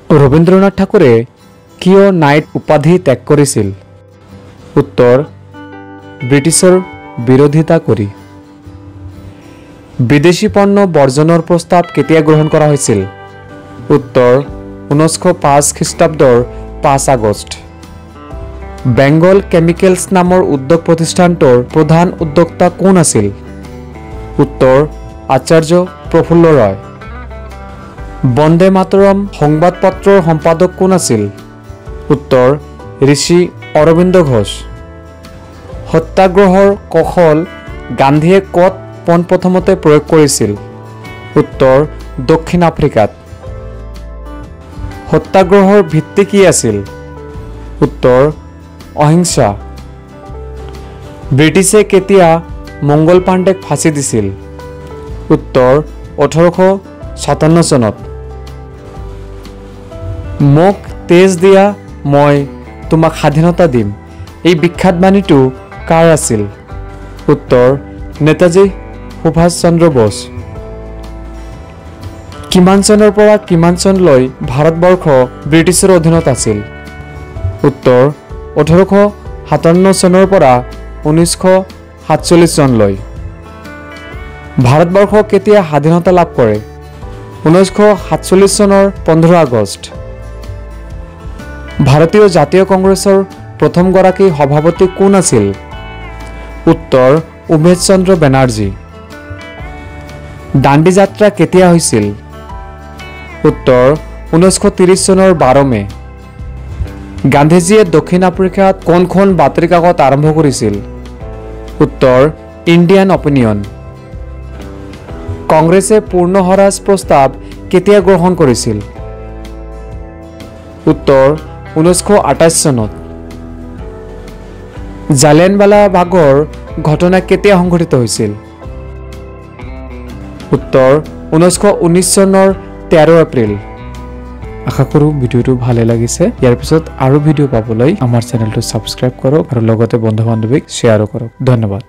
ৰবীন্দ্ৰনাথ ঠাকুৰে কিয় নাইট উপাধি ত্যাগ কৰিছিল? উত্তৰ, ব্ৰিটিছৰ বিৰোধিতা কৰি। বিদেশী পণ্য বৰ্জনৰ প্ৰস্তাৱ কেতিয়া গ্ৰহণ কৰা হৈছিল? উত্তৰ, 1905 খ্ৰীষ্টাব্দৰ 5 আগষ্ট। বেংগল কেমিকেলছ নামৰ উদ্যোগ প্ৰতিষ্ঠানটোৰ প্ৰধান উদ্যোক্তা কোন আছিল? উত্তৰ, আচাৰ্য প্ৰফুল্ল ৰয়। বন্দে মাতৰম সংবাদপত্ৰৰ সম্পাদক কোন আছিল? উত্তৰ, ঋষি অৰবিন্দ ঘোষ। সত্যাগ্ৰহৰ কৌশল গান্ধীয়ে ক'ত পোনপ্ৰথমতে প্ৰয়োগ কৰিছিল? উত্তৰ, দক্ষিণ আফ্ৰিকাত। সত্যাগ্ৰহৰ ভিত্তি কি আছিল? উত্তৰ, অহিংসা। ব্ৰিটিছে কেতিয়া মংগল পাণ্ডেক ফাঁচি দিছিল? উত্তৰ, 1857 চনত। মোক তেজ দিয়া, মই তোমাক স্বাধীনতা দিম, এই বিখ্যাত বাণীটো কাৰ আছিল? উত্তৰ, নেতাজী সুভাষ চন্দ্ৰ বোস। কিমান চনৰ পৰা কিমান চনলৈ ভাৰতবৰ্ষ ব্ৰিটিছৰ অধীনত আছিল? উত্তৰ, 1857 চনৰ পৰা 1947 চনলৈ। ভাৰতবৰ্ষ কেতিয়া স্বাধীনতা লাভ কৰে? 1947 চনৰ 15 আগষ্ট। ভাৰতীয় জাতীয় কংগ্ৰেছৰ প্ৰথমগৰাকী সভাপতি কোন আছিল? উত্তৰ, উমেশ চন্দ্ৰ বেনাৰ্জী। দাণ্ডি যাত্ৰা কেতিয়া হৈছিল? উত্তৰ, 1930 চনৰ 12 মে'। গান্ধীজীয়ে দক্ষিণ আফ্ৰিকাত কোনখন বাতৰি কাকত আৰম্ভ কৰিছিল? উত্তৰ, ইণ্ডিয়ান অপিনিয়ন। কংগ্ৰেছে পূৰ্ণ স্বৰাজ প্ৰস্তাৱ কেতিয়া গ্ৰহণ কৰিছিল? উত্তৰ, 1928 চনত। জালিয়ানৱালাবাগৰ ঘটনা কেতিয়া সংঘটিত হৈছিল? উত্তৰ, 1919 চনৰ 13 এপ্ৰিল। আশা কৰোঁ ভিডিঅ'টো ভালে লাগিছে। ইয়াৰ পিছত আৰু ভিডিঅ' পাবলৈ আমাৰ চেনেলটো ছাবস্ক্ৰাইব কৰক আৰু লগতে বন্ধু বান্ধৱীক শ্বেয়াৰো কৰক। ধন্যবাদ।